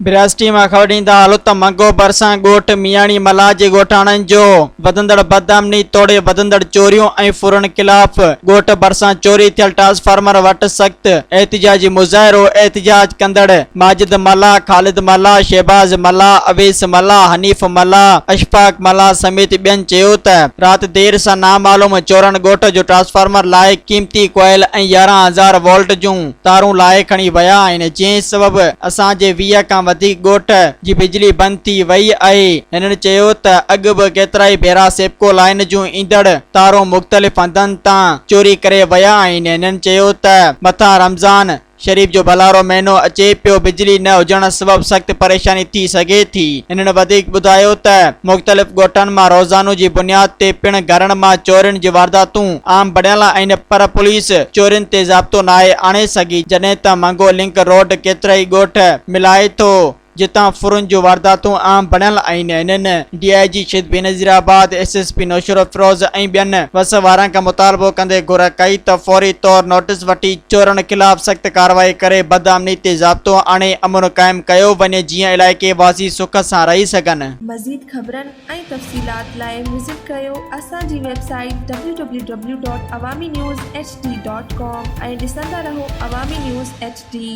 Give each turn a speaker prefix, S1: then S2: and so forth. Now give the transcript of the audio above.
S1: برياسٽي مان خبر ڏيندا هلو ته منگهو ڀرسان ڳوٺ مياڻي ملاح جي ڳوٺاڻن جو وڌندڙ بدامني توڙي وڌندڙ چوريون ۽ ڦرن خلاف ڳوٺ ڀرسان چوري ٿيل ٽرانسفارمر وٽ سخت احتجاجي مظاهرو، احتجاج ڪندڙ ماجد ملاح، خالد ملاح، شهباز ملاح، اويس ملاح، حنيف ملاح، اشفاق ملاح سميت ٻين چيو ته رات دير سان نامعلوم چورن ڳوٺ جو ٽرانسفارمر لاهي قيمتي ڪوائل ۽ 11,000 وولٽ جون تارون لاهي کڻي ويا آهن جنهن سبب اسان جي 20 کان وڌيڪ ڳوٺ جي بجلي بند ٿي وئي آهي. هنن چيو ته اڳ به ڪيترائي ڀيرا سيپڪو لائين جون ايندڙ تارون مختلف هنڌن تان چوري ڪري ويا آهن. هنن چيو ته مٿان رمضان شريف جو ڀلارو مهينو اچي پيو بجلي نه هجڻ سبب سخت پريشاني ٿي سگهي ٿي. هنن وڌيڪ ٻڌايو ته مختلف ڳوٺن مان روزانو جي بنياد تي پڻ گهرن مان چورين جون وارداتون عام بڻيل آهن پر پوليس چورين تي ضابطو ناهي آڻي سگهي جڏهن ته منگهو لنڪ روڊ ڪيترائي ڳوٺ ملائي ٿو جتان ڦرن جون وارداتون عام بڻيل آهن. هنن ڊي I جي شھيد Benazirabad, S S P Naushahro Feroze ۽ ٻين وس وارن کان مطالبو ڪندي گهر ڪئي ته فوري طور نوٽيس وٺي چورن خلاف سخت ڪارروائي ڪري بدامني تي ضابطو آڻي امن قائم ڪيو وڃي جيئن علائقي واسي سک سان رهي سگهن.
S2: مزيد خبرن ۽ تفصيلات لاء وزٽ ڪريو اسان جي website W W W dot Awami news H D dot com ۽ ڏسندا رهو عوامي نيوز ايڇ ڊي.